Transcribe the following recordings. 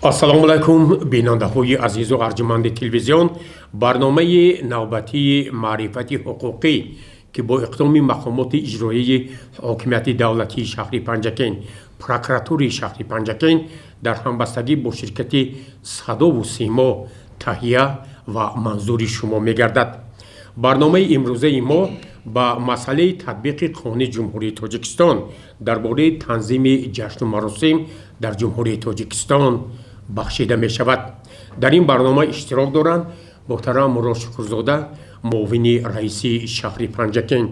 Ассалому алайкум, бинандаҳои азизу арҷуманди телевизион. Барномаи навбатии маърифати ҳуқуқӣ, ки бо иқдоми мақомоти иҷроияи ҳокимияти давлатии шаҳри Панҷакент, прокуратураи шаҳри Панҷакент дар ҳамбастагӣ бо ширкати Садову Симо таҳия ва манзури шумо мегардад. Барномаи имрӯзаи мо ба масъалаи татбиқи Қонуни Ҷумҳурии Тоҷикистон дар бораи танзими ҷашну маросим дар Ҷумҳурии Тоҷикистон бахшида мешавад. Дар ин барнома иштирок доранд муҳтарам Мурод Шукурзода, муовини раиси шаҳри Панҷакент,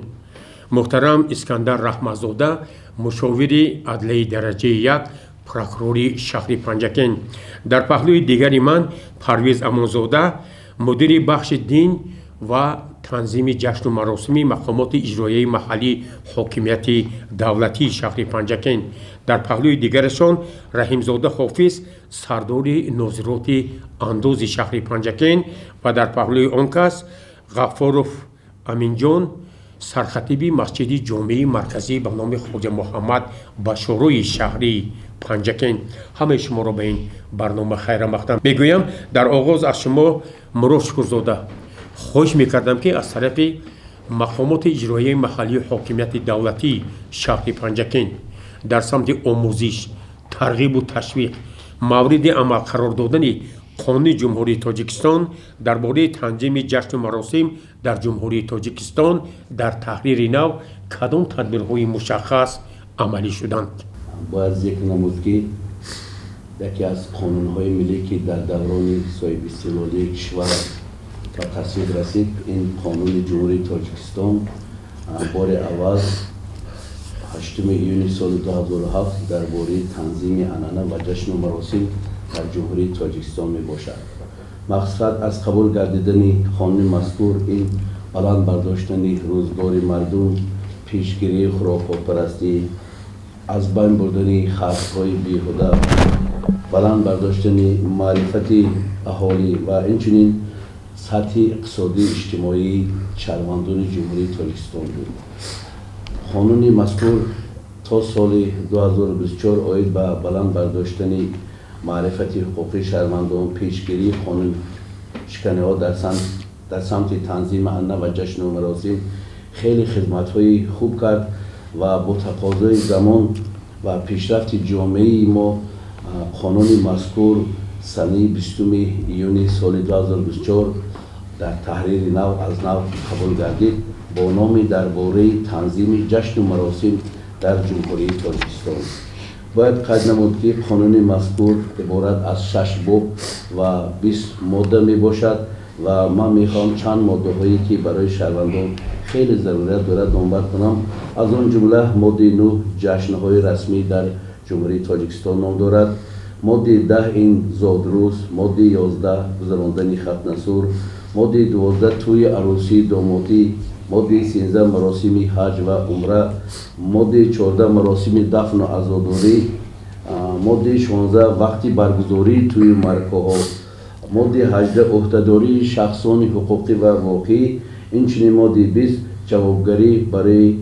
муҳтарам Искандар Раҳматзода, мушовири адлияи дараҷаи як прокурори шаҳри Панҷакент, дар паҳлӯи дигари ман Парвиз Амонзода, мудири бахши дин ва танзими ҷашну маросими мақомоти иҷроияи маҳаллии ҳокимияти давлатии шаҳри Панҷакент, дар паҳлӯи дигарашон Раҳимзода Ҳофиз, сардори нозироти андози шаҳри Панҷакент, ва дар паҳлӯи он кас Ғаффоров Аминҷон, сархатиби масҷиди ҷомеи марказӣ ба номи Хоҷа Муҳаммад Башорои шаҳри Панҷакент. Ҳамаи шуморо ба ин барнома хайрамақдам мегӯям. Дар оғоз аз шумо, Мурод Шукурзода, хоҳиш мекардам, ки аз тарафи мақомоти иҷроияи маҳаллии ҳокимияти давлатии шаҳри Панҷакент дар самти омӯзиш, тарғибу ташвиқ, мавриди амал қарор додани Қонуни Ҷумҳурии Тоҷикистон дар бораи танзими ҷашну маросим дар Ҷумҳурии Тоҷикистон дар таҳрири нав кадом тадбирҳои мушаххас амалӣ шуданд? Бояд зикр намуд, ки яке аз қонунҳои миллӣ, ки дар даврони соҳибистиқлолии кишвар ба тасвиб расид, ин Қонуни Ҷумҳурии Тоҷикистон бори аввал 8 июни соли 2007 дар бораи танзими анъана ва ҷашну маросим дар Ҷумҳурии Тоҷикистон мебошад. Мақсад аз қабул гардидани қонуни мазкур ин баланд бардоштани рӯзгори мардум, пешгирии хурофотпарастӣ, аз байн бурдани харҷҳои беҳуда, баланд бардоштани маърифати аҳолӣ ва инчунин сатҳи иқтисодию иҷтимоии шаҳрвандони Ҷумҳурии Тоҷикистон буд. Қонуни мазкур то соли 2024 оид ба баланд бардоштани маърифати ҳуқуқии шаҳрвандон, пешгирии қонуншиканиҳо дар самти танзими анъана ва ҷашну маросим хеле хизматҳои хуб кард ва бо тақозои замон ва пешрафти ҷомеаи мо қонуни мазкур санаи 20 июни соли 2024 дар таҳрири нав аз нав қабул гардид бо номи дар бораи танзими ҷашну маросим дар Ҷумҳурии Тоҷикистон. Бояд қайд намуд, ки қонуни мазкур иборат аз шаш боб ва 20 модда мебошад ва ман мехоҳам чанд моддаҳое, ки барои шаҳрвандон хеле зарурият дорад, номбар кунам. Аз он ҷумла моддаи 9 ҷашнҳои расмӣ дар Ҷумҳурии Тоҷикистон ном дорад, моддаи 10 ин зодрӯз, моддаи 11 гузарондани хатнасур, моддаи 12 тӯи арӯсии домотӣ, моддаи 13 маросими ҳаҷ ва умра, моддаи 14 маросими дафну азодорӣ, моддаи 16 вақти баргузории тӯю маъракаҳо, моддаи 18 ӯҳдадории шахсони ҳуқуқӣ ва воқеӣ, инчунин моддаи 20 ҷавобгарӣ барои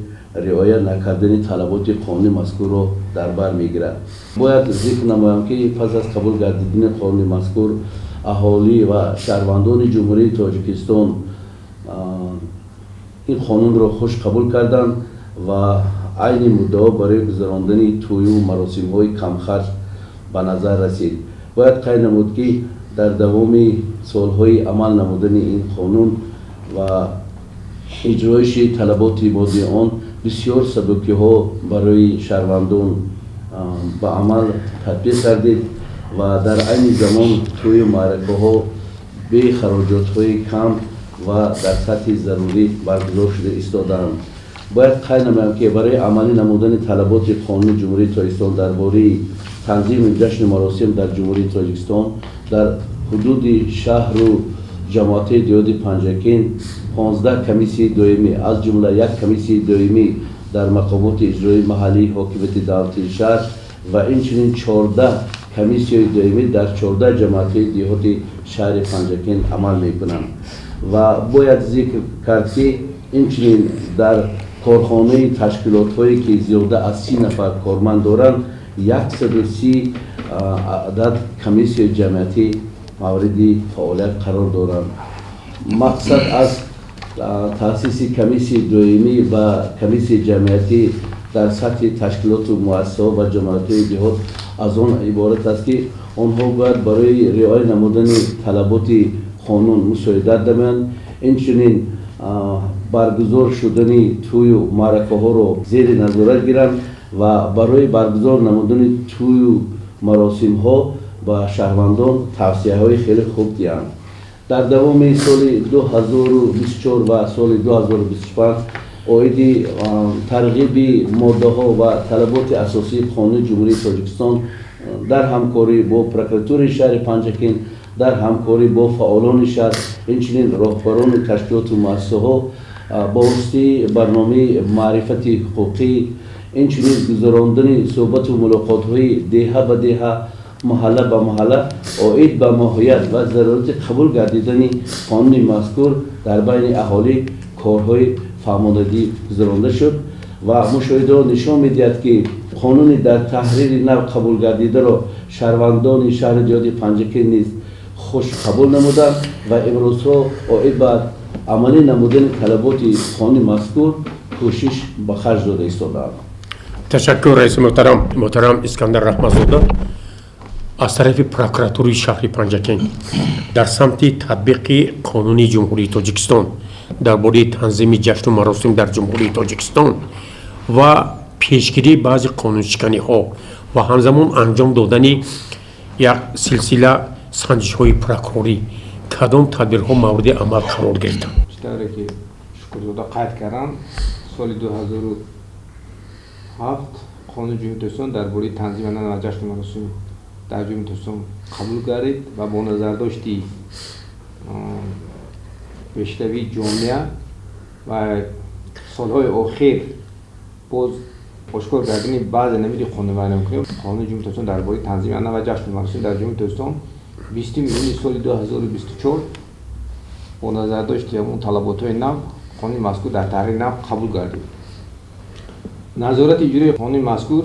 риоя накардани талаботи қонуни мазкурро дар бар мегирад. Бояд зикр намоям, ки пас аз қабул гардидани қонуни мазкур аҳолӣ ва шаҳрвандони Ҷумҳурии Тоҷикистон ин қонунро хуш қабул карданд ва айни муддао барои гузарондани тӯю маросимҳои камхарҷ ба назар расид. Бояд қайд намуд, ки дар давоми солҳои амал намудани ин қонун ва иҷроиши талаботи моддии он бисёр сабукиҳо барои шаҳрвандон ба амал татбиқ гардид ва дар айни замон тӯю маъракаҳо бехароҷотҳои кам ва дар сатҳи зарурӣ баргузор шуда истодаанд. Бояд қайд намоям, ки барои амалӣ намудани талаботи Қонуни Ҷумҳурии Тоҷикистон дар бораи танзими ҷашну маросим дар Ҷумҳурии Тоҷикистон дар ҳудуди шаҳру ҷамоатҳои деҳоти Панҷакент 15 комиссияи доимӣ, аз ҷумла як комиссияи доимӣ дар мақомоти иҷроии маҳаллии ҳокимияти давлатии шаҳр ва инчунин 14 комиссияи доимӣ дар 14 ҷамоатҳои деҳоти шаҳри Панҷакент амал мекунанд. Ва бояд зикр кард, ки инчунин дар корхонаи ташкилотҳое, ки зиёда аз 30 нафар корманд доранд, 130 адад комиссияи ҷамъиятӣ мавриди фаъолият қарор доранд. Мақсад аз таъсиси комиссияи доимӣ ва комиссияи ҷамъиятӣ дар сатҳи ташкилоту муассисаҳо ва ҷамоатҳои деҳот аз он иборат аст, ки онҳо бояд барои риоя намудани талаботи қонун мусоидат намоянд, инчунин баргузор шудани тӯю маъракаҳоро зери назорат гиранд ва барои баргузор намудани тӯю маросимҳо ба шаҳрвандон тавсияҳои хеле хуб диҳанд. Дар давоми соли 2024 ва соли 2025 оиди тарғиби моддаҳо ва талаботи асосии Қонуни Ҷумҳурии Тоҷикистон дар ҳамкорӣ бо прокуратураи шаҳри Панҷакент, дар ҳамкорӣ бо фаъолони шаҳр, инчунин роҳбарони ташкилоту муассисаҳо, бо воситаи барномаи маърифати ҳуқуқӣ, инчунин гузарондани суҳбату мулоқотҳои деҳа ба деҳа, маҳалла ба маҳалла оид ба моҳият ва зарурати қабул гардидани қонуни мазкур дар байни аҳолӣ корҳои фаҳмондагӣ гузаронда шуд ва мушоҳидаҳо нишон медиҳад, ки қонуни дар таҳрири нав қабулгардидаро шаҳрвандони шаҳри деҳоти Панҷакент низ хуш қабул намуданд ва имрӯзҳо оид ба амалӣ намудани талаботи қонуни мазкур кӯшиш ба харҷ дода истодаанд. Ташаккур, раиси муҳтарам. Муҳтарам Искандар Раҳматзода, аз тарафи прокуратураи шаҳри Панҷакент дар самти татбиқи Қонуни Ҷумҳурии Тоҷикистон дар бораи танзими ҷашну маросим дар Ҷумҳурии Тоҷикистон ва пешгирии баъзе қонуншиканиҳо ва ҳамзамон анҷом додани як силсила санҷишҳои прокурорӣ кадом тадбирҳо мавриди амал қарор гирифтанд? Чӣ тавре ки Шукрзода қайд кардам, соли 2007 Қонуни Ҷумҳурии Тоҷикистон дар бораи танзими анъана ва ҷашну маросим дар Ҷумҳурии Тоҷикистон қабул гардид ва бо назардошти пешравии ҷомеа ва солҳои охир боз ошкор гардидани баъзе намуди қонунвайронкунӣ, Қонуни Ҷумҳурии Тоҷикистон дар бораи танзими анъана ва ҷашну маросим дар Ҷумҳурии Тоҷикистон 20 июни соли 2024 бо назардошти ҳамон талаботҳои нав қонуни мазкур дар таҳрири нав қабул гардид. Назорати иҷрои қонуни мазкур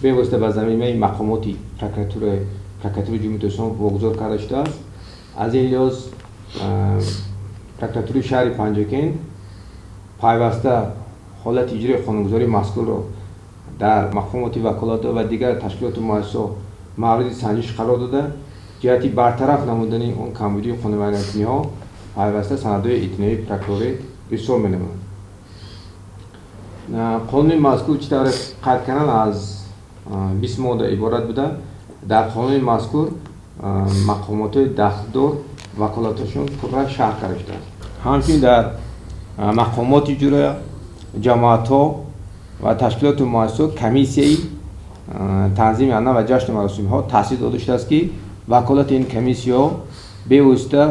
бевосита ба замимаи мақомоти прокуратураи Ҷумҳурии Тоҷикистон вогузор карда шудааст. Аз ин лиҳоз прокуратураи шаҳри Панҷакент пайваста ҳолати иҷрои қонунгузории мазкурро дар мақомоти ваколатдор ва дигар ташкилоту муассисаҳо мавриди санҷиш қарор дода, ҷиҳати бартараф намудани он камбудии қонунвайронкуниҳо пайваста санадҳои иттиноии прокурорӣ ирсол менамояд. Қонуни мазкур, чӣ тавре қайд кардан, аз 20 модда иборат буда, дар қонуни мазкур мақомотҳои дахлдор ваколатҳошон пурра шарҳ карда шудааст. Ҳамчунин дар мақомоти иҷроия, ҷамоатҳо ва ташкилоту муассисаҳо комиссияи танзими анъана ва ҷашну маросимҳо таъсис дода шудааст, ки ваколати ин комиссияҳо бевосита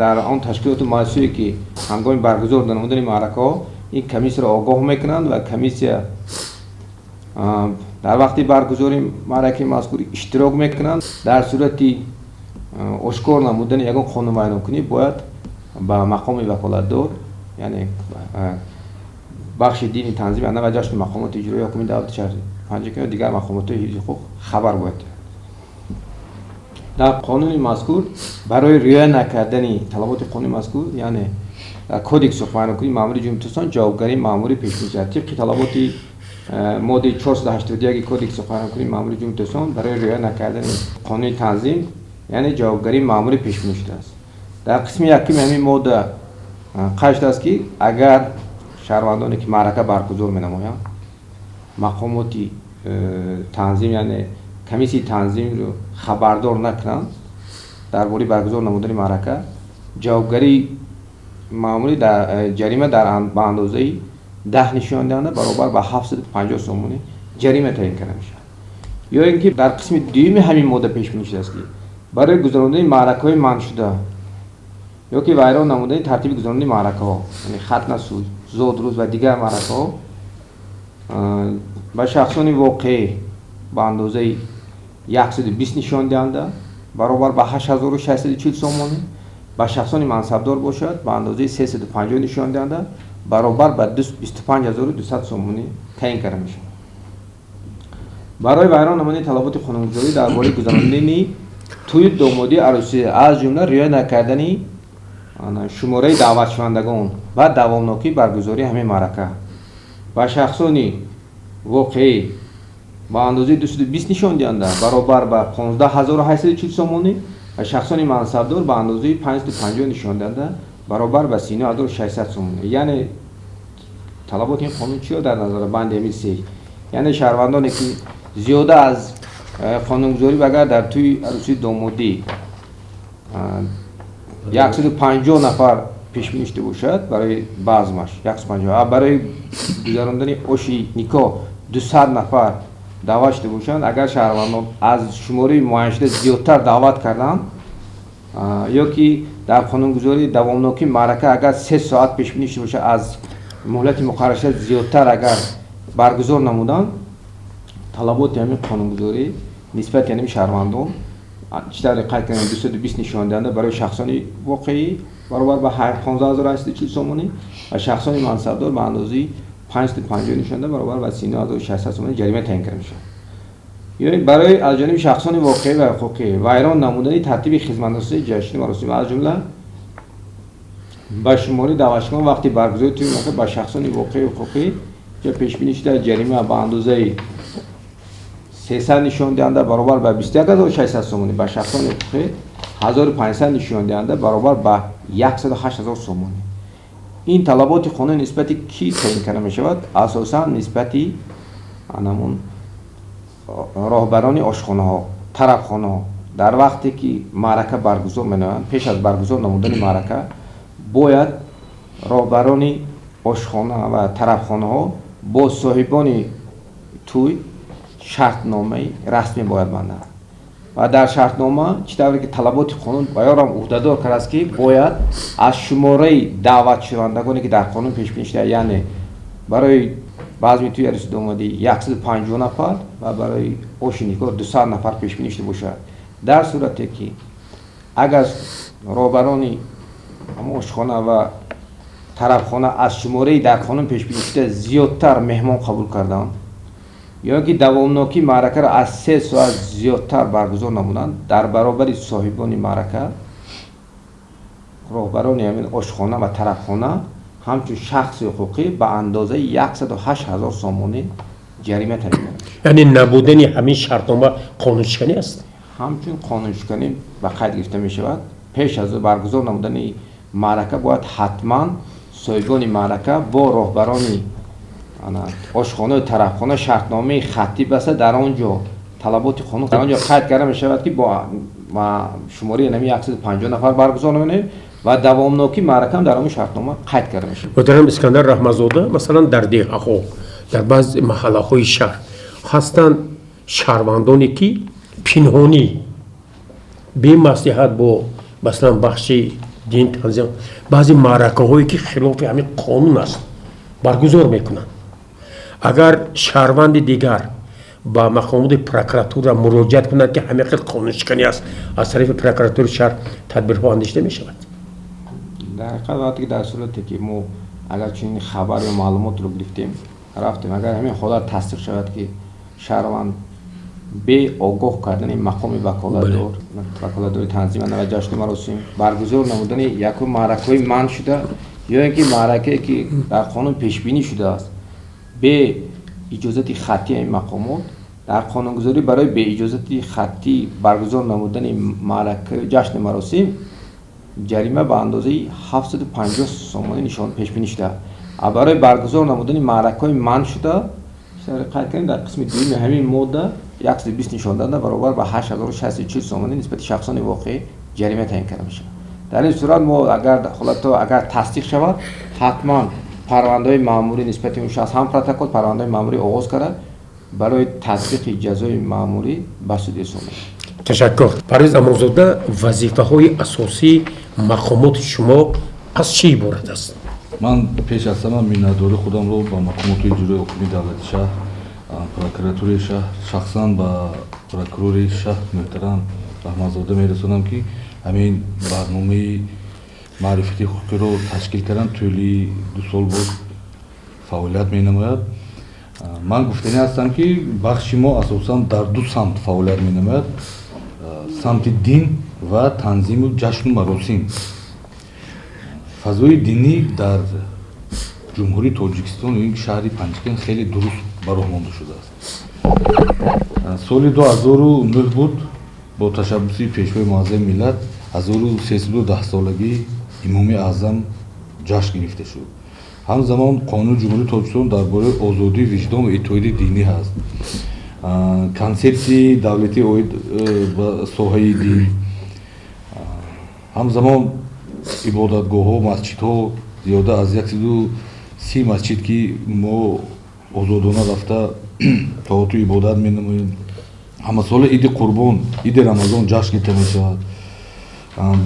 дар он ташкилоту муассисое, ки ҳангоми баргузор намудани маъракаҳо ин комиссияро огоҳ мекунанд ва комиссия дар вақти баргузории маъракаи мазкур иштирок мекунанд. Дар сурати ошкор намудани ягон қонунвайронкунӣ бояд ба мақоми ваколатдор, яъне бахши дини танзими анъана ва ҷашну мақомоти иҷроии ҳокимияти давлати шаҳри Панҷакент ё дигар мақомотҳои ҳифзи ҳуқуқ хабар бояд диҳад. Дар қонуни мазкур барои риоя накардани талаботи қонуни мазкур, яъне дар Кодекси ҳуқуқвайронкунии маъмурии Ҷумҳурии Тоҷикистон, ҷавобгарии маъмурӣ пешбинӣ шудааст. Тибқи талаботи моддаи 481 Кодекси ҳуқуқвайронкунии маъмурии Ҷумҳурии Тоҷикистон барои риоя накардани қонуни танзим, яъне ҷавобгарии маъмурӣ пешбинӣ шудааст. Дар қисми якуми ҳамин модда қайд шудааст, ки агар шаҳрвандоне, ки маърака баргузор менамоянд, мақомоти танзим, яъне комиссияи танзимро хабардор накунанд дар бораи баргузор намудани маърака, ҷавобгарии маъмурӣ, ҷарима ба андозаи 10 нишондиҳанда баробар ба 750 сомонӣ ҷарима таъин карда мешавад. Ё ин ки дар қисми дуюми ҳамин модда пешбинӣ шудааст, ки барои гузарондани маъракаҳои манъшуда ё ки вайрон намудани тартиби гузарондани маъракаҳо, яъне хатнасӯз, зодрӯз ва дигар маъракаҳо, ба шахсони воқеӣ ба андозаи 120 нишондиҳанда баробар ба 8640 сомонӣ, ба шахсони мансабдор бошад, ба андозаи 350 нишондиҳанда баробар ба 25 200 сомонӣ таъин карда мешавад. Барои вайрон намудани талаботи қонунгузорӣ дар бораи гузаронидани тӯю домодии арӯсӣ, аз ҷумла риоя накардани шумораи даъватшавандагон ва давомнокии баргузории ҳамин маърака ба шахсони воқеӣ ба андозаи 220 нишондиҳанда баробар ба 15840 сомонӣ ва шахсони мансабдор ба андозаи 550 нишондиҳанда баробар ба 39600 сомонӣ. Яъне талаботи ин қонун чиро дар назар банди ҳамин се, яъне шаҳрвандоне ки зиёда аз қонунгузорӣ агар дар тӯи арӯсии домодӣ 150 нафар пешбинӣ шуда бошад барои базмаш 150, барои гузарондани оши никоҳ 200 нафар даъват шуда бошанд, агар шаҳрвандон аз шумораи муайяншуда зиёдтар даъват карданд ё ки дар қонунгузории давомнокии маърака агар 3 соат пешбинӣ шуда бошад, аз муҳлати муқарраршуда зиёдтар агар баргузор намуданд, талаботи ҳамин қонунгузорӣ нисбати ҳамин шаҳрвандон чӣ тавре қайд кардем, 220 нишондиҳанда барои шахсони воқеӣ баробар ба 15840 сомонӣ ва шахсони мансабдор ба андозаи 550 нишонда баробар ба 39600 сомонӣ ҷарима таъин карда мешавад. Ё барои аз ҷониби шахсони воқеӣ ва ҳуқуқӣ вайрон намудани тартиби хизматрасонии ҷашни маросим, аз ҷумла ба шумораи даъватшавандагон вақти баргузории тӯи маърака ба шахсони воқеӣ ҳуқуқӣ ҷо пешбинӣ шуда ҷарима ба андозаи 300 нишондиҳанда баробар ба 21600 сомонӣ, ба шахсони ҳуқуқӣ 1500 нишондиҳанда баробар ба 108000 сомонӣ. Ин талаботи қонун нисбати кӣ таъин карда мешавад? Асосан нисбати анамун роҳбарони ошхонаҳо, тарабхонаҳо. Дар вақте ки маърака баргузор менамоянд, пеш аз баргузор намудани маърака бояд роҳбарони ошхона ва тарабхонаҳо бо соҳибони тӯй шартномаи расмӣ бояд банданд ва дар шартнома чӣ тавре ки талаботи қонун баёрам ӯҳдадор кардааст, ки бояд аз шумораи даъватшавандагоне ки дар қонун пешбинӣ шуда, яъне барои базми тӯи арӯси домодӣ 150 нафар ва барои оши никоҳ 200 нафар пешбинӣ шуда бошад. Дар сурате ки агар роҳбарони ошхона ва тарабхона аз шумораи дар қонун пешбинӣ шуда зиёдтар меҳмон қабул карданд ё ки давомнокии маъракаро аз 3 соат зиёдтар баргузор намуданд, дар баробари соҳибони маърака роҳбарони ҳамин ошхона ва тарабхона ҳамчун шахси ҳуқуқӣ ба андозаи 108000 сомонӣ ҷарима таъин карданд. Яъне набудани ҳамин шартнома қонуншиканӣ аст? Ҳамчун қонуншиканӣ ба қайд гирифта мешавад. Пеш аз баргузор намудани маърака бояд ҳатман соҳибони маърака бо роҳбарони ошхонаю тарабхона шартномаи хаттӣ баста, дар он ҷо талаботи қонун дар он ҷо қайд карда мешавад, ки бо шумораи нами 150 нафар баргузор намонем ва давомнокии маъракаам дар ҳамон шартнома қайд карда мешавад. Муҳтарам Искандар Раҳматзода, масалан, дар деҳаҳо, дар баъзе маҳаллаҳои шаҳр ҳастанд шаҳрвандоне ки пинҳонӣ бемаслиҳат бо масалан бахши дин танзим баъзе маъракаҳое ки хилофи ҳамин қонун аст баргузор мекунанд. Агар шаҳрванди дигар ба мақомоти прокуратура муроҷиат кунад, ки ҳамин хел қонуншиканӣ аст, аз тарафи прокуратураи шаҳр тадбирҳо андешида мешавад? Дар ҳақиқат, вақте ки дар сурате ки мо агар чунин хабар ё маълумотро гирифтем, рафтем, агар ҳамин ҳолат тасдиқ шавад, ки шаҳрванд бе огоҳ кардани мақоми ваколатдор, ваколатдори танзим ва ҷашну маросим, баргузор намудани якум маъракаҳои манъ шуда ё ин ки маъракае ки дар қонун пешбинӣ шудааст бе иҷозати хаттии ҳамин мақомот, дар қонунгузорӣ барои беиҷозати хаттӣ баргузор намудани маърака ҷашни маросим ҷарима ба андозаи 750 сомонӣ нишон пешбинӣ шудааст. А барои баргузор намудани маъракаҳои манъ шуда, қайд кардем, дар қисми дуюми ҳамин модда 120 нишондиҳанда баробар ба 8640 сомонӣ нисбати шахсони воқеӣ ҷарима таъин карда мешавад. Дар ин сурат мо агар ҳолатҳо агар тасдиқ шавад, ҳатман парвандаҳои маъмурӣ нисбати он шахс ҳам протокол, парвандаҳои маъмурӣ оғоз карда, барои татбиқи ҷазои маъмурӣ ба суд ирсол мешавад. Ташаккур. Парвиз Амонзода, вазифаҳои асосии мақомоти шумо аз чӣ иборат аст? Ман пеш аз ҳама миннатдории худамро ба мақомоти иҷрои ҳукумии давлати шаҳр, прокуратураи шаҳр, шахсан ба прокурори шаҳр муҳтарам Раҳматзода мерасонам, ки ҳамин барномаи маърифати ҳуқуқиро ташкил карданд. Тӯли 2 сол боз фаъолият менамояд. Ман гуфтанӣ ҳастам, ки бахши мо асосан дар ду самт фаъолият менамояд: самти дин ва танзиму ҷашну маросим. Фазои динӣ дар Ҷумҳурии Тоҷикистон, ин шаҳри Панҷакент хеле дуруст ба роҳ монда шудааст. Соли 2009 буд, бо ташаббуси Пешвои муаззами миллат 1310-солагии Имоми Аъзам ҷашн гирифта шуд. Ҳамзамон Қонуни Ҷумҳурии Тоҷикистон дар бораи озодии виҷдон ва эътиқоди динӣ ҳаст, консепсияи давлатӣ оид ба соҳаи дин. Ҳамзамон ибодатгоҳҳо, масҷидҳо, зиёда аз 130 масҷид, ки мо озодона рафта тоату ибодат менамоем. Ҳамасола Иди Қурбон, Иди Рамазон ҷашн гирифта мешавад.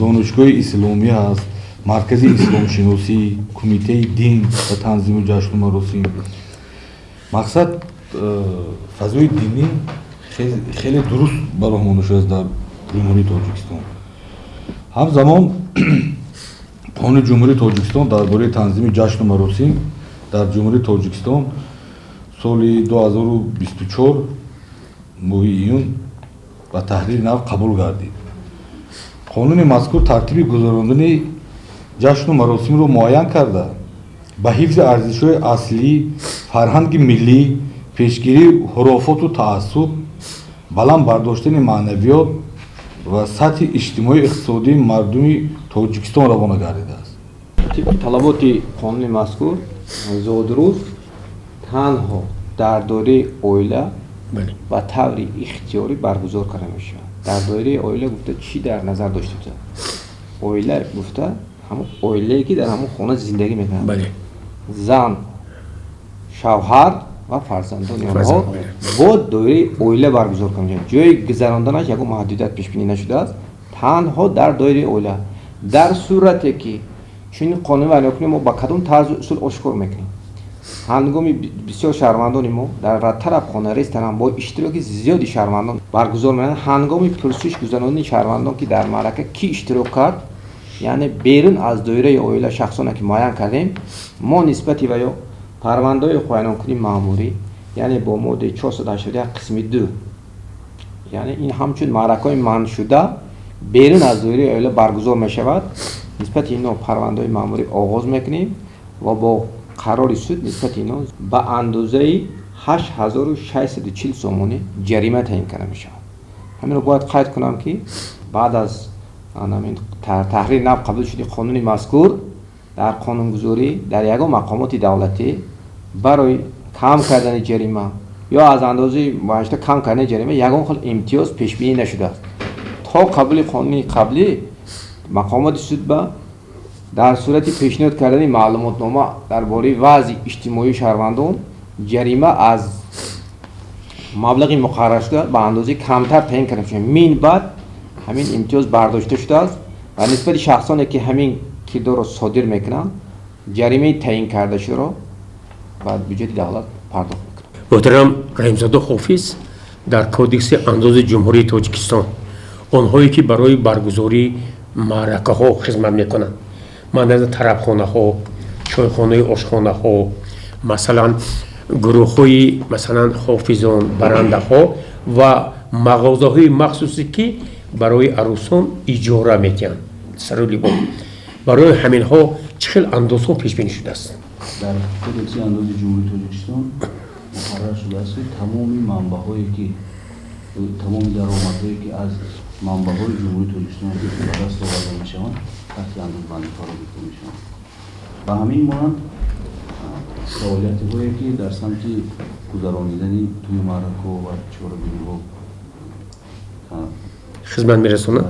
Донишгоҳи исломӣ ҳаст, Маркази исломшиносӣ, Кумитаи дин ва танзиму ҷашну маросим. Мақсад, фазои динӣ хеле дуруст ба роҳ монда шудааст дар Ҷумҳурии Тоҷикистон. Ҳамзамон Қонуни Ҷумҳурии Тоҷикистон дар бораи танзими ҷашну маросим дар Ҷумҳурии Тоҷикистон соли 2024 моҳи июн ба таҳрири нав қабул гардид. Қонуни мазкур тартиби гузарондани ҷашну маросимро муайян карда, ба ҳифзи арзишҳои аслӣ, фарҳанги миллӣ, пешгирии хурофоту таассуб, баланд бардоштани маънавиёт ва сатҳи иҷтимоию иқтисодии мардуми Тоҷикистон равона гардидааст. Тибқи талаботи қонуни мазкур, зодрӯз танҳо дар доираи оила ба таври ихтиёрӣ баргузор карда мешавад. Дар доираи оила гуфта, чӣ дар назар дошта мешавад? Оила гуфта, ҳамон оилае ки дар ҳамон хона зиндагӣ мекунанд: зан, шавҳар ва фарзандони онҳо бо доираи оила баргузор карда мешавад. Ҷои гузаронданаш ягон маҳдудият пешбинӣ нашудааст, танҳо дар доираи оила. Дар сурате ки чунин қонун вайронкунӣ мо ба кадом тарзу усул ошкор мекунем? Ҳангоми бисёр шаҳрвандони мо дар тарабхона, ресторан бо иштироки зиёди шаҳрвандон баргузор менамоянд. Ҳангоми пурсиш гузаронидани шаҳрвандон, ки дар маърака кӣ иштирок кард, яъне берун аз доираи оила шахсоне ки муайян кардем, мо нисбати ва ё парвандаҳои вайронкунии маъмурӣ, яъне бо моддаи 481 қисми 2, яъне ин ҳамчун маъракаҳои манъшуда берун аз доираи оила баргузор мешавад, нисбати ино парвандаҳои маъмурӣ оғоз мекунем ва бо қарори суд нисбати ино ба андозаи 8640 сомонӣ ҷарима таъин карда мешавад. Ҳаминро бояд қайд кунам, ки баъд аз таҳрири нав қабул шуди қонуни мазкур, дар қонунгузорӣ дар ягон мақомоти давлатӣ барои кам кардани ҷарима ё аз андозаи муайяншуда кам кардани ҷарима ягон хел имтиёз пешбинӣ нашудааст. То қабули қонуни қаблӣ мақомоти суд ба дар сурати пешниҳод кардани маълумотнома дар бораи вазъи иҷтимоии шаҳрвандон ҷарима аз маблағи муқарраршуда ба андозаи камтар таъин карда мешавад. Мин баъд ҳамин имтиёз бардошта шудааст ва нисбати шахсоне ки ҳамин кирдорро содир мекунанд, ҷаримаи таъин кардашударо ба бюҷети давлат пардохт мекунанд. Муҳтарам Раҳимзода Ҳофиз, дар Кодекси андози Ҷумҳурии Тоҷикистон онҳое ки барои баргузории маъракаҳо хизмат мекунанд, ман тарабхонаҳо, чойхонаи ошхонаҳо, масалан, гурӯҳҳои, масалан, ҳофизон, барандаҳо ва мағозаҳои махсусе, ки барои арӯсон иҷора медиҳанд сару либос, барои ҳаминҳо чӣ хел андозҳо пешбинӣ шудааст? Дар Кодекси андози Ҷумҳурии Тоҷикистон муқаррар шудааст, ки тамоми манбаъҳое ки, тамоми даромадҳое ки аз манбаъҳои Ҷумҳурии Тоҷикистон ба даст оварда мешаванд, таҳти андозбандӣ фаро гирифта мешаванд. Ба ҳамин монанд фаъолиятҳое, ки дар самти гузаронидани тӯю маъракаҳо ва чорабиниҳо хизмат мерасонад.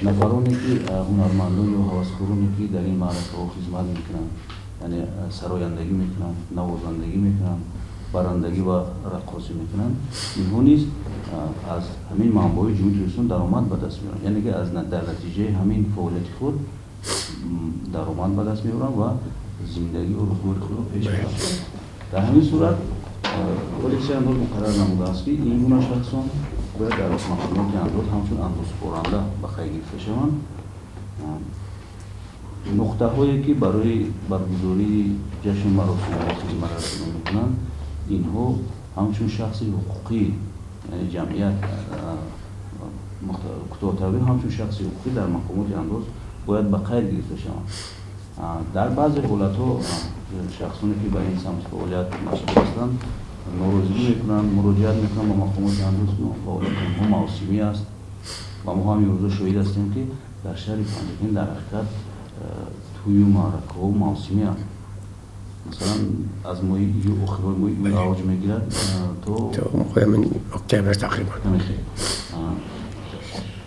Нафароне ки, ҳунармандон ё ҳаваскороне ки дар ин маъракаҳо хизмат мекунанд, яъне сарояндагӣ мекунанд, навозандагӣ мекунанд, барандагӣ ва раққосӣ мекунанд, инҳо низ аз ҳамин манбаъҳои Ҷумҳурии Тоҷикистон даромад ба даст меоранд, яъне ки аз дар натиҷаи ҳамин фаъолияти худ даромад ба даст меоранд ва зиндагию рӯзгори худро пеш мебаранд. Дар ҳамин сурат Кодекси андоз муқаррар намудааст, ки ин гуна шахсон бояд дар мақомоти андоз ҳамчун андозсупоранда ба қайд гирифта шаванд. Нуқтаҳое, ки барои баргузории ҷашну маросимҳо хизматрасонӣ мекунанд. Инҳо ҳамчун шахси ҳуқуқӣ, яъне ҷамъият кӯтоҳтавил ҳамчун шахси ҳуқуқӣ дар мақомоти андоз бояд ба қайд гирифта шаванд. Дар баъзе ҳолатҳо шахсоне ки ба ин самти фаъолият машғул ҳастанд, норозигӣ мекунанд, муроҷиат мекунанд ба мақомоти андоз, ки фаъолияти онҳо мавсимӣ аст. Ва мо ҳам имрӯза шоҳид ҳастем, ки дар шаҳри Панҷакент дар ҳақиқат тӯю маъракаҳо мавсимианд. Масалан, аз моҳи июл, охирҳои моҳи июл авҷ мегирад то октябр тақрибан.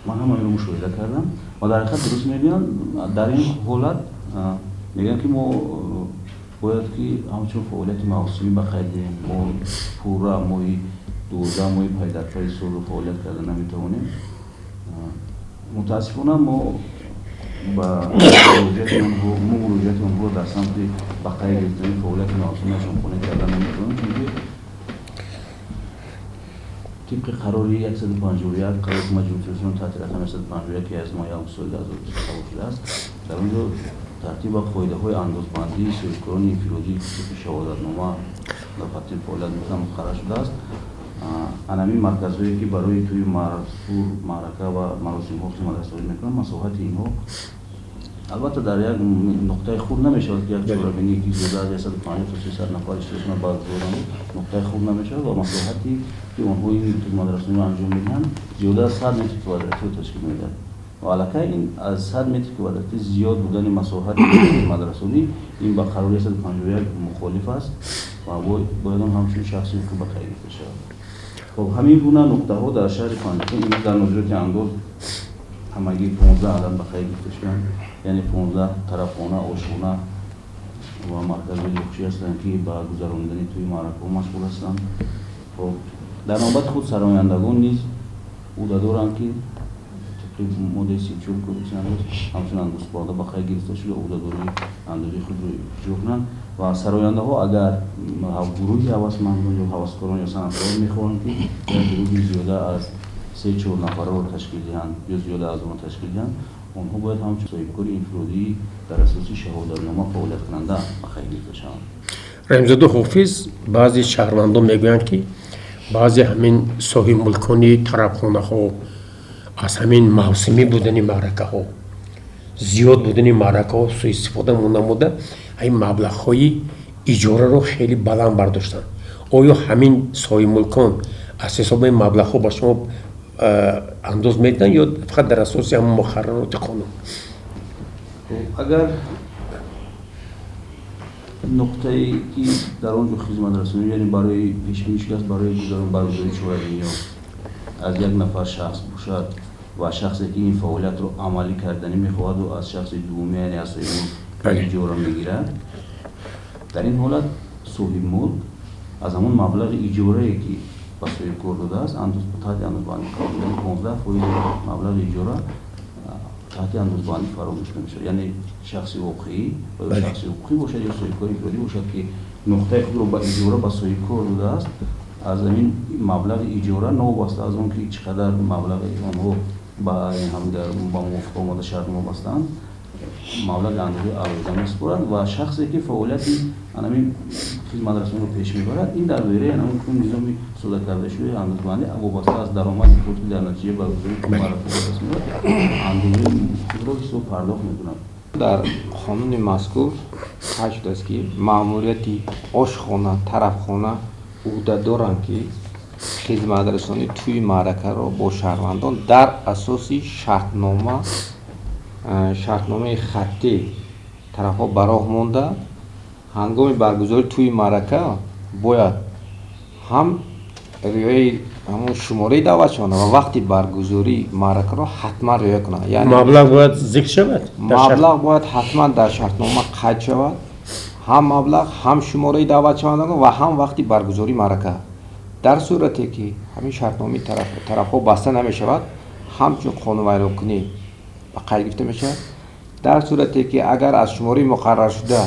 Ман ҳама инро мушоҳида кардам ва дар ҳақиқат дуруст мегӯянд. Дар ин ҳолат мегӯянд, ки мо бояд ки ҳамчун фаъолияти мавсимӣ ба қайд гирем, мо пурра моҳи 12 моҳи пайдарпайи солро фаъолият карда наметавонем. Мутаассифона, мо ба мо муроҷиати онҳоро дар самти ба қайд гирифтани фаъолияти мавсимиашон қонеъ карда наметавонем, чунки тибқи қарори 151, қарори Ҳукумати Ҷумҳурии Тоҷикистон таҳти рақами 151, ки аз моҳи август соли 2020 қабул шудааст, дар он ҷо тартиб ва қоидаҳои андозбандии соҳибкорони инфиродӣ, ки тибқи шаҳодатнома дар патент фаъолият мекунанд, муқаррар шудааст. Анамин марказҳое, ки барои тӯи сур, маърака ва маросимҳо хизматрасонӣ мекунанд, масоҳати инҳо албатта дар як нуқтаи хурд намешавад, ки як чорабинӣ, ки зиёда аз 150 то 300 нафар иштирок кунанд, баргузор, нуқтаи хурд намешавад ва масоҳате, ки онҳо ин хизматрасониро анҷом медиҳанд, зиёда аз 100 метри квадратиро ташкил медиҳад. Ва аллакай ин аз 100 метри квадратӣ зиёд будани масоҳати хизматрасонӣ, ин ба қарори 151 мухолиф аст ва бояд он ҳамчун шахси ҳуқуқӣ ба қайд гирифта шавад. Хоб, ҳамин гуна нуқтаҳо дар шаҳри Панҷакент имрӯз дар нозироти андоз ҳамагӣ 15 адад ба қайд гирифта шуданд, яъне 15 тарафхона, ошхона ва марказҳои дилхушӣ ҳастанд, ки ба гузаронидани тӯи маъракаҳо машғул ҳастанд. Хоб, дар навбати худ сарояндагон низ ӯҳдадоранд, ки тибқи моддаи 34 Кодекси андоз ҳамчун андозсупоранда ба қайд гирифта шуда, ӯҳдадории андозии худро иҷро кунанд. Ва сарояндаҳо агар гурӯҳи ҳавасмандон ё ҳаваскорон ё санъаткорон мехоҳанд, ки як гурӯҳи зиёда аз се чор нафарро ташкил диҳанд ё зиёда аз он ташкил диҳанд, онҳо бояд ҳамчун соҳибкори инфиродӣ дар асоси шаҳодатнома фаъолияткунанда ба қайд гирифта шаванд. Раҳимзода Ҳофиз, баъзе шаҳрвандон мегӯянд, ки баъзе ҳамин соҳибмулкони тарабхонаҳо аз ҳамин мавсимӣ будани маъракаҳо, зиёд будани маъракаҳо суистифода намуда, ҳамин маблағҳои иҷораро хеле баланд бардоштанд. Оё ҳамин соҳибмулкон аз ҳисоби маблағҳо ба шумо андоз медиҳанд ё фақат дар асоси ҳамон муқаррароти қонун? Агар нуқтае, ки дар он ҷо хизматрасонӣ, яъне барои пешбинӣ шудааст барои гузарон баргузории чорабиниҳо, аз як нафар шахс бошад ва шахсе, ки ин фаъолиятро амалӣ карданӣ мехоҳаду аз шахси дуввумӣ, яъне аз соҳибмулк иҷора мегирад, дар ин ҳолат соҳибмулк аз ҳамон маблағи иҷорае, ки ба соҳибкор додааст, таҳти андозбандӣ қарор, яъне 15 фоизи маблағи иҷора таҳти андозбандӣ фаро гирифта мешавад. Яъне шахси воқеӣ ва ё шахси ҳуқуқӣ бошад ё соҳибкори инфиродӣ бошад, ки нуқтаи худро ба иҷора ба соҳибкор додааст, аз ҳамин маблағи иҷора, новобаста аз он ки чӣ қадар маблағи онҳо ба ҳамдигар ба мувофиқа омада шартнома бастаанд, маблағи андозаи алоҳида месупорад. Ва шахсе, ки фаъолияти анамин хизматрасониро пеш мебарад, ин дар доираи анамин низоми сода кардашудаи андозбандӣ, вобаста аз даромади худ, ки дар натиҷаи баргузории маъракаҳо ба даст меояд, андозаи худро ҳисоб пардохт мекунад. Дар қонуни мазкур қайд шудааст, ки маъмурияти ошхона, тарафхона ӯҳдадоранд, ки хизматрасонии тӯи маъракаро бо шаҳрвандон дар асоси шартнома, шартномаи хаттӣ тарафҳо ба роҳ монда, ҳангоми баргузории тӯи маърака бояд ҳам риояи ҳамон шумораи даъватшаванда ва вақти баргузории маъракаро ҳатман риоя кунанд. Маблағ бояд зикр шавад? Маблағ бояд ҳатман дар шартнома қайд шавад, ҳам маблағ, ҳам шумораи даъватшавандагон ва ҳам вақти баргузории маърака. Дар сурате ки ҳамин шартномаи тарафҳо баста намешавад, ҳамчун қонунвайронкунӣ ба қайд гирифта мешавад. Дар сурате ки агар аз шумораи муқарраршуда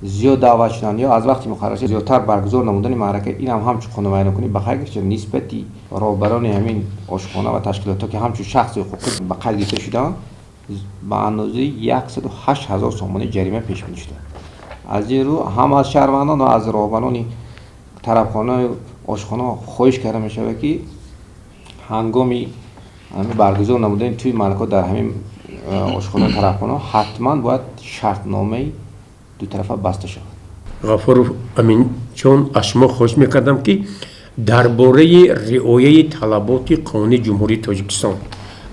зиёд даъват шуданд ё аз вақти муқарраршуда зиёдтар баргузор намудани маърака, инам ҳамчун қонунвайронкунӣ ба қайд гирифта шуда, нисбати роҳбарони ҳамин ошхона ва ташкилотҳо, ки ҳамчун шахси ҳуқуқӣ ба қайд гирифта шудаанд, ба андозаи 108 000 сомонӣ ҷарима пешбинӣ шуда. Аз ин рӯ ҳам аз шаҳрвандон ва аз роҳбарони тарабхона, ошхона хоҳиш карда мешавад, ки ҳангоми баргузор намудани тӯи маъракаҳо дар ҳамин ошхона, тарабхона ҳатман бояд шартномаи дутарафа баста шавад. Ғафуров Аминҷон, аз шумо хоҳиш мекардам, ки дар бораи риояи талаботи қонуни Ҷумҳурии Тоҷикистон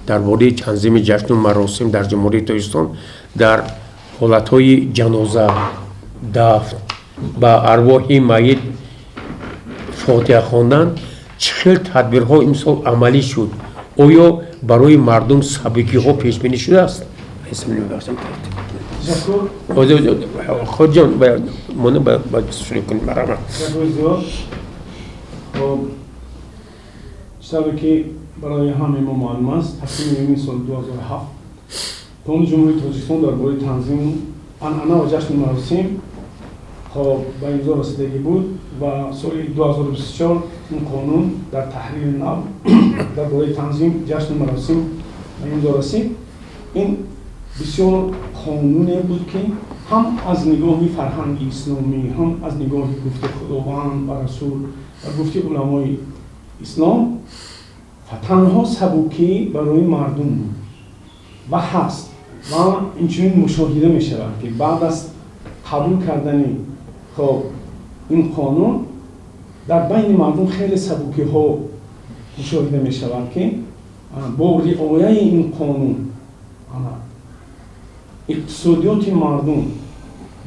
дар бораи танзими ҷашну маросим дар Ҷумҳурии Тоҷикистон дар ҳолатҳои ҷаноза, дафн, ба арвоҳи майит фотиҳа хондан чӣ хел тадбирҳо имсол амалӣ шуд? Оё барои мардум сабукиҳо пешбинӣ шудааст? Хоҷон, моно бояд шурӯъ кунем, марҳамат. Хоб, чӣ ки барои ҳамаи мо маълум аст, 8 июни соли 2007 Қонуни Ҷумҳурии Тоҷикистон дар бораи танзим, анъана ва ҷашну маросим, хоб, ба имзо расидагӣ буд ва соли 2024 ин қонун дар таҳрири нав дар бораи танзим ҷашну маросим ба имзо расид. Ин бисёр қонуне буд, ки ҳам аз нигоҳи фарҳанги исломӣ, ҳам аз нигоҳи гуфти Худованд ва Расул ва гуфти уламои ислом танҳо сабукӣ барои мардум буд ва ҳаст. Ва инчунин мушоҳида мешавад, ки баъд аз қабул кардани, хоб, ин қонун дар байни мардум хеле сабукиҳо мушоҳида мешавад, ки бо риояи ин қонун иқтисодиёти мардум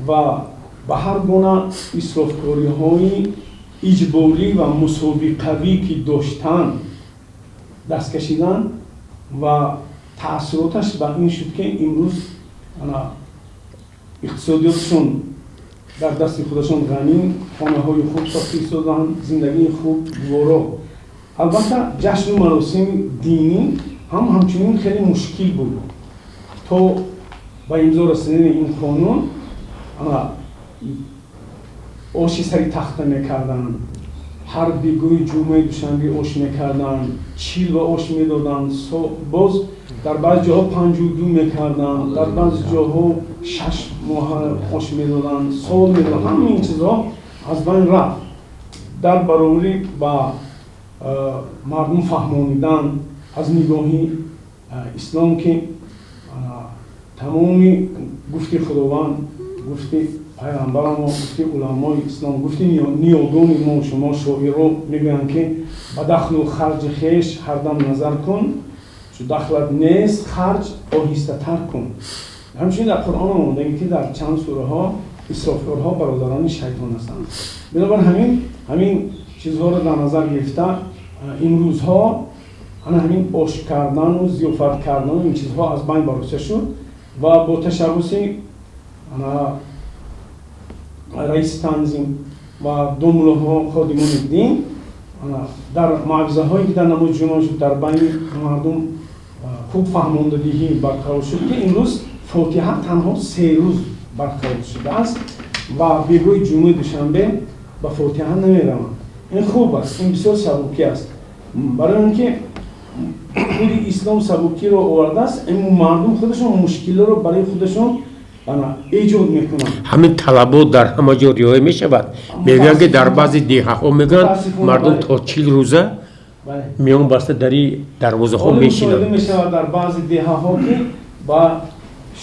ва ба ҳар гуна исрофкориҳои иҷборӣ ва мусобиқавӣ, ки доштанд, даст кашидан ва таассуроташ ба ин шуд, ки имрӯз иқтисодиётшон дар дасти худашон ғанӣ, хонаҳои хуб сохта истоданд, зиндагии хуб, гуворо. Албатта, ҷашну маросими динӣ ҳам ҳамчунин хеле мушкил буд. То ба имзо расидани ин қонун оши сари тахта мекарданд, ҳар бегоҳи ҷумъаи, душанбе ош мекарданд, чил ва ош медоданд. Боз дар баъзе ҷоҳо 52 мекарданд, дар баъзе ҷоҳо 6 моҳа ош медоданд, сол медоданд. Ҳамаи ин чизҳо аз байн рафт. Дар баробари ба мардум фаҳмонидан аз нигоҳи ислом, ки тамоми гуфти Худованд, гуфти пайғамбарамо, гуфти уламои ислом, гуфти ниёгони мо, шумо шоиро мегӯянд, ки ба дахлу харҷи хеш ҳардам назар кун, чу дахлат нест, харҷ оҳистатар кун. Ҳамчунин дар Қуръон омодаги, ки дар чанд сураҳо исрофкорҳо бародарони шайтон ҳастанд. Бинобар ҳамин чизҳоро дар назар гирифта, имрӯзҳо ана ҳамин ош кардану зиёфат кардану ин чизҳо аз байн барошта шуд ва бо ташаббуси раиси танзим ва домуллоҳо, ходимони дин, дар мавъизаҳое, ки дар намози ҷумъа шуд, дар байни мардум хуб фаҳмондадиҳӣ барқарор шуд, ки имрӯз фотиҳа танҳо 3 рӯз барқарор шудааст ва бегоҳи ҷумъаи, душанбе ба фотиҳа намераванд. Ин хуб аст, ин бисёр сабукӣ аст, барои он ки худи ислом сабукиро овардааст. Мардум худашон мушкилиро барои худашон эҷод мекунанд. Ҳамин талабот дар ҳама ҷо риоя мешавад? Мегӯянд, ки дар баъзе деҳаҳо, мегӯянд, мардум то 40 рӯза миён баста дари дарвозаҳо мешинанд. Мешавад дар баъзе деҳаҳо, ки ба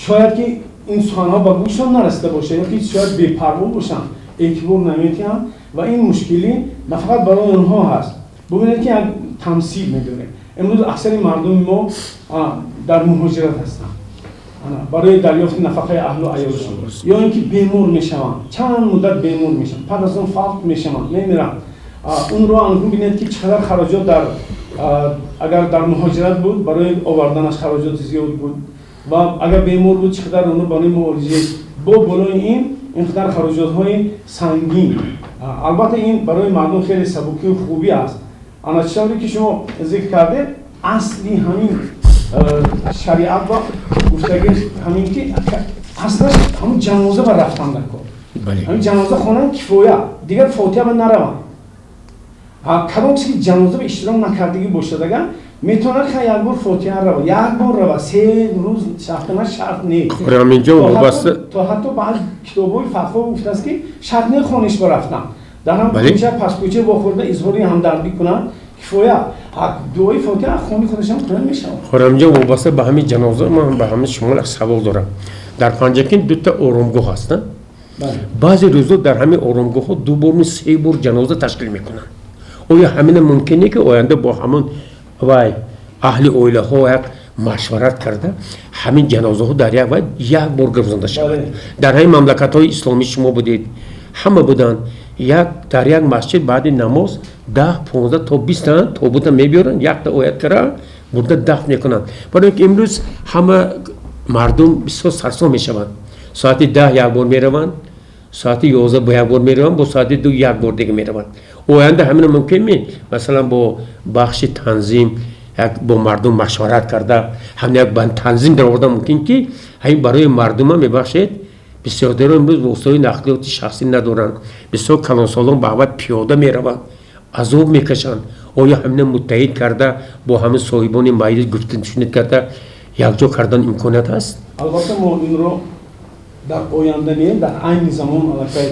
шояд ки ин суханҳо ба гӯшшон нарасида бошад ё ки шояд бепарво бошанд, эътибор наметиҳанд. Ва ин мушкилӣ на фақат барои онҳо ҳаст. Бубинед, ки як тамсил медорем: имрӯз аксари мардуми мо дар муҳоҷират ҳастанд барои дарёфти нафақаи аҳлу аёлшон, ё ин ки бемор мешаванд, чанд муддат бемор мешаванд, пас аз он фавт мешаванд, мемиранд. Онро анкун бинед, ки чӣ қадар хароҷот дар агар дар муҳоҷират буд, барои оварданаш хароҷоти зиёд буд ва агар бемор буд, чӣ қадар онро барои муолиҷа бо болои ин ин қадар хароҷотҳои сангин. Албатта, ин барои мардум хеле сабукию хубӣ аст. Ана чӣ тавре ки шумо зикр кардед, асли ҳамин шариат ва гуфтагӣ ҳамин ки аслаш ҳамун ҷаноза ба рафтан дар кор, ҳамин ҷаноза хонан кифоя, дигар фотиҳа ба нараванд. Кадом кисе ки ҷаноза ба иштирок накардагӣ бошад, агар метавонад, ха, як бор фотиҳа рава, як бор рава, 3 рӯз шартна шарт не. Ҳаминҷо вобаста То ҳатто баъзе китобҳои фатво гуфтааст, ки шарт не хониш ба рафтан. Дар ҳам кӯча пас кӯча вохӯрда изҳори ҳамдардӣ кунанд, кифоя. Дуои фотиҳа хони худашам кунан мешавад. Хӯрамҷон, вобаста ба ҳамин ҷаноза ман ба ҳамин шумо як савол дорам. Дар Панҷакент дута оромгоҳ ҳастанд. Баъзе рӯзо дар ҳамин оромгоҳҳо ду бор, се бор ҷаноза ташкил мекунанд. Оё ҳамина мумкин е ки оянда бо ҳамон вай аҳли оилаҳо як машварат карда, ҳамин ҷанозаҳо дар як вай як бор гузаронда шавад? Дар ҳамин мамлакатҳои исломӣ шумо будед, ҳама буданд, як дар як масҷид баъди намоз 10, 15 то 20 тобута мебиёранд, якта оят кара бурда дафн мекунанд. Барои ки имрӯз ҳама мардум бисёр сарсон мешаванд. Соати 10 як бор мераванд, соати 11 бо як бор мераванд, бо соати 2 як бор дига мераванд. Оянда ҳамина мумкин ме, масалан, бо бахши танзим як бо мардум машварат карда, ҳамин як танзим дароварда мумкин, ки ҳамин барои мардума, мебахшед, бисёрдаро имрӯз воситаҳои нақлиёти шахсӣ надоранд, бисёр калонсолон ба аввал пиёда мераванд, азоб мекашанд. Оё ҳамина муттаҳид карда, бо ҳамин соҳибони маҷлис гуфтушунид карда, якҷо кардан имконият ҳаст? Албатта, мо инро дар оянда не, дар айни замон аллакай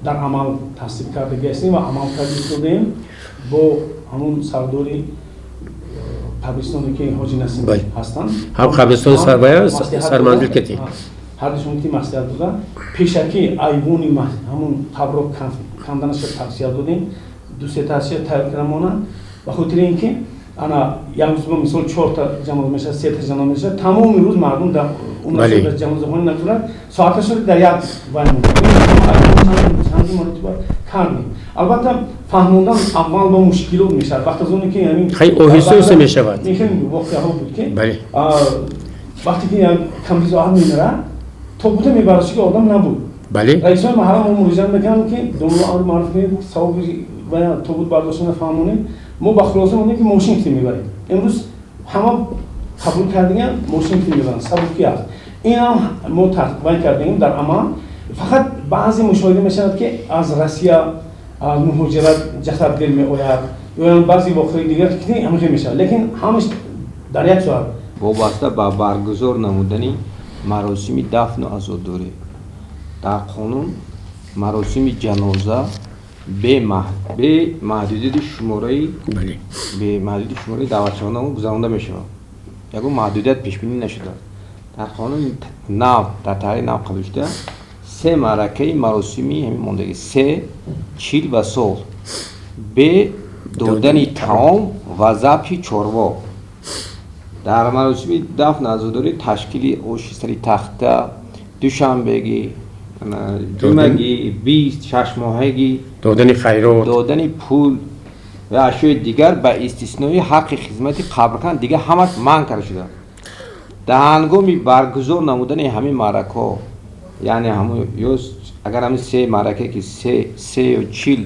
дар амал тасдиқ кардаги ҳастем ва амал карда истодаем бо ҳамун сардори қабристоне, ки Ҳоҷи Насим ҳастанд. Ҳам қабристони сарвая сарманзил кети. Ҳардушон ки маслиҳат дода, пешакӣ айвони ҳамун қабрро канданаша тавсия додем, ду се тавсия тайёр карда монанд, ба хотири ин ки ана як рӯз, мисол, чорта ҷаноза мешавад, сета ҷаноза мешавад, тамоми рӯз мардум дар ҷанозахонӣ нагузорад, соаташро дар як вай чанди маротиба кардем. Албатта, фаҳмондан аввал ба мушкилот мешавад, вақт аз оне ки ҳамин оҳиста оҳиста мешавад. Хеле воқеаҳо буд, ки вақте ки як камбизоат мемирад, тобута мебарад, ки одам набуд. Раисои маҳалла мо муроҷиат мекардем, ки домло амр маъруф кунед, савоби тобут бардоштана фаҳмонед. Мо ба хулоса мондем, ки мошин ки мебарем. Имрӯз ҳама қабул кардаган, мошин ки мебаранд, сабукӣ аст. Инам мо вай кардем дар амал. Фақат баъзе мушоҳида мешавад, ки аз Россия, аз муҳоҷират ҷасад дер меояд ё баъзе воқеаи дигар ки ҳамихел мешавад, лекин ҳамаш дар як соат. Вобаста ба баргузор намудани маросими дафну азодорӣ, дар қонун маросими ҷаноза бе маҳдудияти шумораи бе маҳдудияти шумораи даъватшавандагон гузаронда мешавад. Ягон маҳдудият пешбинӣ нашудааст. Дар қонуни нав, дар таҳрири нав қабул шуда, се маъракаи маросими ҳамин мондагӣ: се, чил ва сол, бе додани таом ва забҳи чорво. Дар маросими дафн азодорӣ ташкили оши сари тахта, душанбегӣ, ҷумъагӣ, бист, шашмоҳагӣ, додани хайрот, додани пул ва ашёи дигар, ба истиснои ҳаққи хизмати қабркан, дигар ҳамаш манъ карда шудааст. Дар ҳангоми баргузор намудани ҳамин маъракаҳо, яъне ҳамун ё агар ҳамин се маъракае ки се, сею чил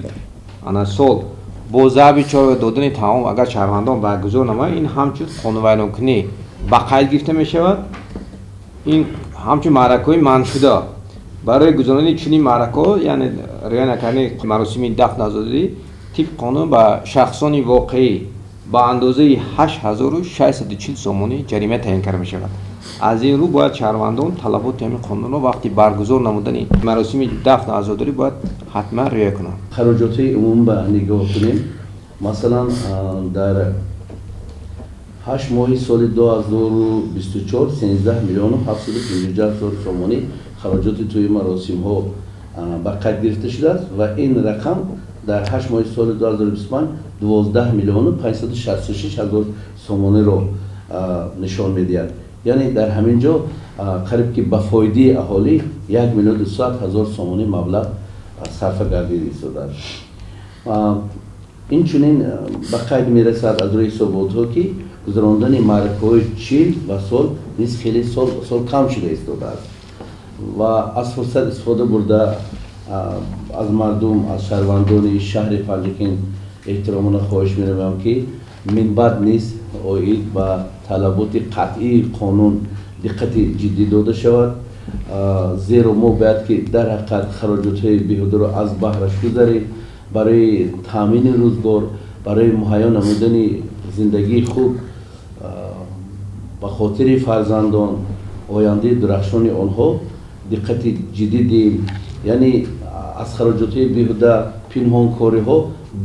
ана сол бо забҳи чорво, додани таом, агар шаҳрвандон баргузор намоянд, ин ҳамчун қонунвайронкунӣ ба қайд гирифта мешавад. Ин ҳамчун маъракаҳои манъшуда. Барои гузаронидани чунин маъракаҳо, яъне риоя накардани маросими дафн азодорӣ, тибқи қонун ба шахсони воқеӣ ба андозаи 8640 сомонӣ ҷарима таъин карда мешавад. Аз ин рӯ бояд шаҳрвандон талаботи ҳамин қонунро вақти баргузор намудани маросими дафну азодорӣ бояд ҳатман риоя кунанд. Хароҷотҳои умум ба нигоҳ кунем, масалан, дар 8 моҳи соли 2024 13 миллиону 750 ҳазор сомонӣ хароҷоти тӯи маросимҳо ба қайд гирифта шудааст ва ин рақам дар 8 моҳи соли 2025 12 миллиону 566 ҳазор сомониро нишон медиҳад. Яъне дар ҳамин ҷо қариб ки ба фоидаи аҳолӣ 1 миллион 200 ҳазор сомонӣ маблағ сарфа гардида истодааст. Инчунин ба қайд мерасад аз рӯи ҳисоботҳо, ки гузарондани маъракаҳои чил ва сол низ хеле сол сол кам шуда истодааст. Ва аз фурсат истифода бурда, аз мардум, аз шаҳрвандони шаҳри Панҷакент эҳтиромона хоҳиш менамоям, ки минбаъд низ оид ба талаботи қатъии қонун диққати ҷиддӣ дода шавад, зеро мо бояд ки дар ҳақиқат хароҷотҳои беҳударо аз баҳраш гузарем. Барои таъмини рӯзгор, барои муҳайё намудани зиндагии хуб ба хотири фарзандон, ояндаи дурахшони онҳо диққати ҷиддӣ диҳем. Яъне Аз хароҷотҳои беҳуда, пинҳонкориҳо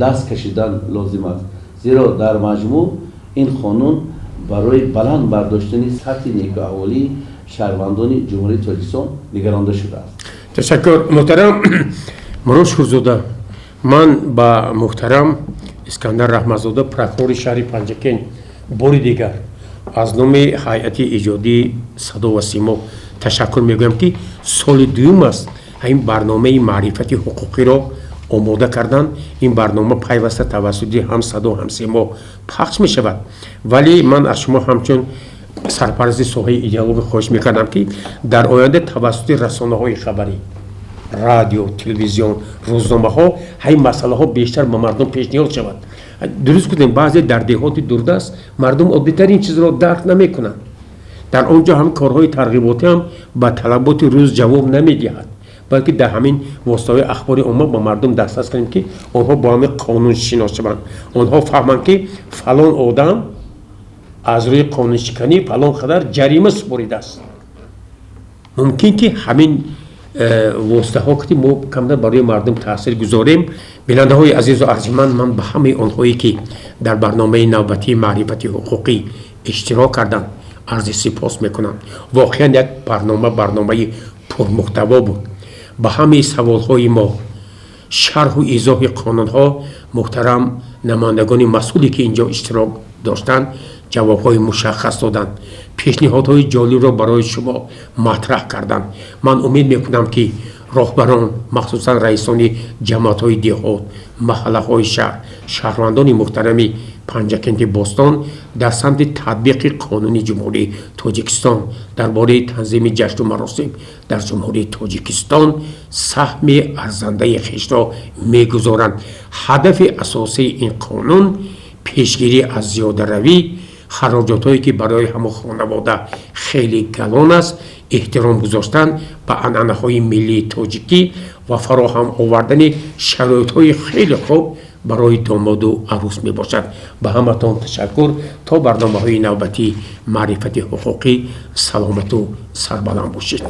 даст кашидан лозим аст, зеро дар маҷмӯъ ин қонун барои баланд бардоштани сатҳи некӯаҳволии шаҳрвандони Ҷумҳурии Тоҷикистон нигаронда шудааст. Ташаккур, муҳтарам Мурод Шурзода. Ман ба муҳтарам Искандар Раҳматзода, прокурори шаҳри Панҷакент, бори дигар аз номи ҳайати иҷодии Садо ва Симо ташаккур мегӯям, ки соли дуюм аст ҳамин барномаи маърифати ҳуқуқиро омода карданд. Ин барнома пайваста тавассути ҳам Садо, ҳам Симо пахш мешавад. Вале ман аз шумо ҳамчун сарпарасти соҳаи идеология хоҳиш мекардам, ки дар оянда тавассути расонаҳои хабарӣ, радио, телевизион, рӯзномаҳо ҳамин масъалаҳо бештар ба мардум пешниҳод шавад. Дуруст гуфтем, баъзе дар деҳоти дурдаст мардум оддитарин чизро дарк намекунанд. Дар он ҷо ҳам корҳои тарғиботӣ ҳам ба талаботи рӯз ҷавоб намедиҳад, балки дар ҳамин воситаҳои ахбори омма ба мардум дастрас кунем, ки онҳо бо ҳамин қонун шинос шаванд, онҳо фаҳманд, ки фалон одам аз рӯи қонуншиканӣ фалон қадар ҷарима супоридааст. Мумкин ки ҳамин воситаҳо ки мо камтар барои мардум таъсир гузорем. Бинандаҳои азизу арҷманд, ман ба ҳамаи онҳое, ки дар барномаи навбатии маърифати ҳуқуқӣ иштирок карданд, арзи сипос мекунам. Воқеан як барнома, барномаи пурмуҳтаво буд. Ба ҳамаи саволҳои мо, шарҳу изоҳи қонунҳо, муҳтарам намояндагони масъуле, ки ин ҷо иштирок доштанд, ҷавобҳои мушаххас доданд, пешниҳодҳои ҷолибро барои шумо матраҳ карданд. Ман умед мекунам, ки роҳбарон, махсусан раисони ҷамоатҳои деҳот, маҳаллаҳои шаҳр, шаҳрвандони муҳтарами Панҷакенти бостон дар самти татбиқи Қонуни Ҷумҳурии Тоҷикистон дар бораи танзими ҷашну маросим дар Ҷумҳурии Тоҷикистон саҳми арзандаи хешро мегузоранд. Ҳадафи асосии ин қонун пешгирӣ аз зиёдаравӣ, хароҷотҳое, ки барои ҳамон хонавода хеле галон аст, эҳтиром гузоштан ба анъанаҳои миллии тоҷикӣ ва фароҳам овардани шароитҳои хеле хуб барои домоду арӯс мебошад. Ба ҳаматон ташаккур. То барномаҳои навбатии маърифати ҳуқуқӣ саломату сарбаланд бошед.